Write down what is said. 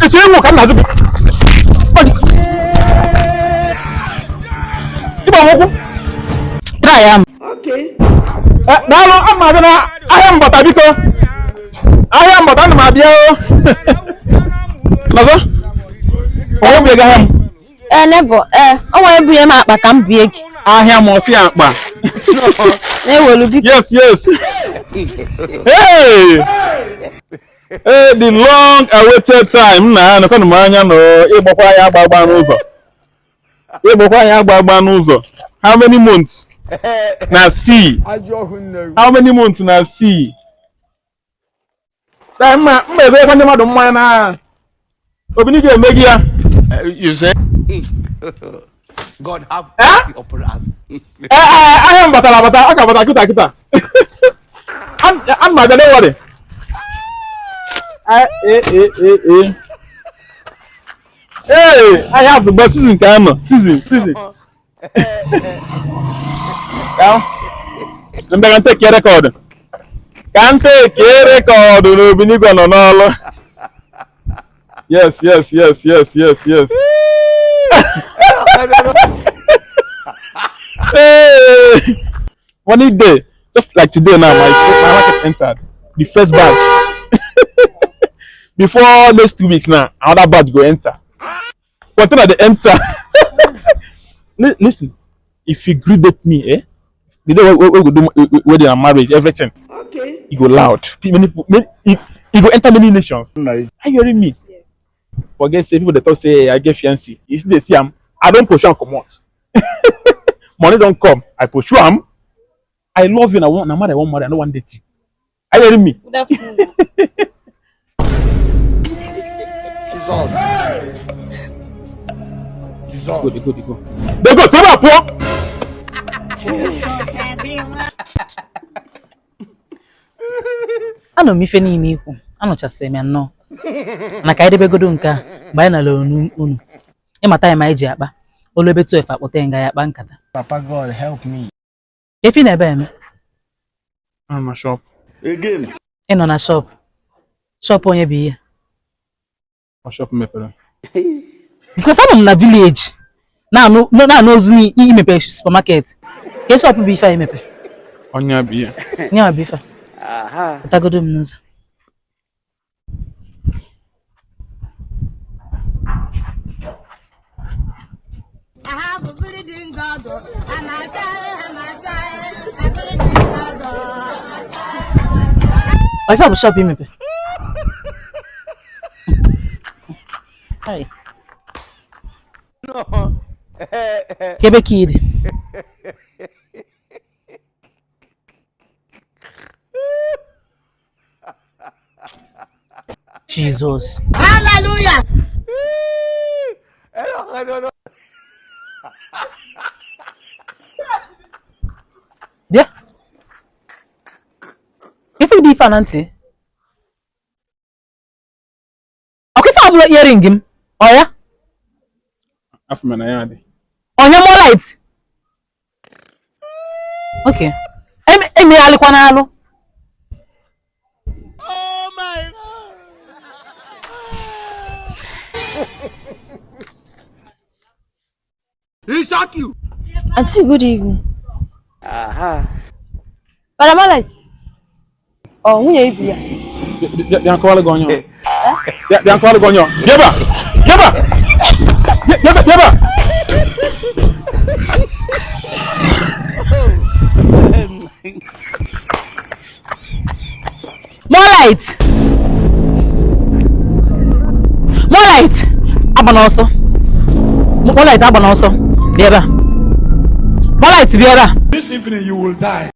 Eche ịnwụ ka m na-ajụ gị. Ịgba m ụkwụ. Try am. Daalụ, ana m abịa na ahịa mbata, biko. Ahịa mbata, ana m abịa o. Nọzọ. Onye bụ ego ahịa m? Ee, nebo, ee, o nwere ebunye m akpa ka m bie gị. Ahịa m ọsị akpa. Na-ewelu biko. Yes. Hey! Hey, the long awaited time na anọkọ m anya na ịgbakwa ya agba agba n'ụzọ. Ịgbakwa ya agba agba n'ụzọ. How many months? Na see. How many months na see? Mma mma ebe ekwe ndị mmadụ mmanya na Obini ga-eme gị ya. You say? God have mercy upon us. Ahịa m batara abata, ọ ga-abata kịta kịta. Ana m abịa, don't worry. Ee. Ee, ahịa azụgba season ka anọ, season, season. Ya. Mbịa ka nteke record. Ka nteke record na Obinigwe nọ n'ọlụ. Yes, yes, yes, yes, yes, yes. Hey! One day, just like today now, my market entered the first batch. Before next 2 weeks now, another batch go enter. Container dey enter. Listen, if you gree date me, eh? The day wey we go do wedding and marriage, everything. Okay. E go loud. Many people, many, e go enter many nations. Are you hearing me? Yes. Forget say people dey talk say I get fiancé. You still dey see am. I don pursue am comot. Money don come. I pursue am. I love you and I want na man I wan marry. I no wan date you. Are you hearing me? Good afternoon. Jesus. Jesus. Go, dey go, dey go. Dey go, say ma pụọ. Anọ m ife niile ikwu, anụchasịrị m ya nnọọ. Mana ka anyị debegodo nke a mgbe anyị nara unu. Ịmata anyị ma anyị ji akpa olu ebe 12 akpọta ya nga ya akpa nkata. Papa God help me. Efi na ebe eme? Anọ na shop. Again. Ị nọ na shop. Shop onye bụ ihe? Ọ shop mepere. Because anọ m na village na-anụ ozu imepe supermarket. Ke shop bụ ife a emepe? Onye bụ ihe. Nye bụ ife a. Pụtagodo m n'ụzọ. Ọ ife a bụ shop imepe? Hai. Kebe ka ị dị? Jesus. Hallelujah. Bịa. Ife dị ife a na ntị. Ọkwa ife abụrụ earring m. Ọ ya? Afọ m na ya dị. Onye mụọ light? Okay. Emeghalịkwa n'alụ. Oh my God. He shock you. Auntie, good evening. Madam Alex. Ọ nwunye ibu ya. Bịa nkọwalụ gị onye ọ. Bịa nkọwalụ gị onye ọ. Bịa ebe a. Bịa ebe a. Bịa ebe a. More light. More light. Agba n'ọsọ. More light agba n'ọsọ. Bịa ebe a. More light bịa ebe a. This evening you will die.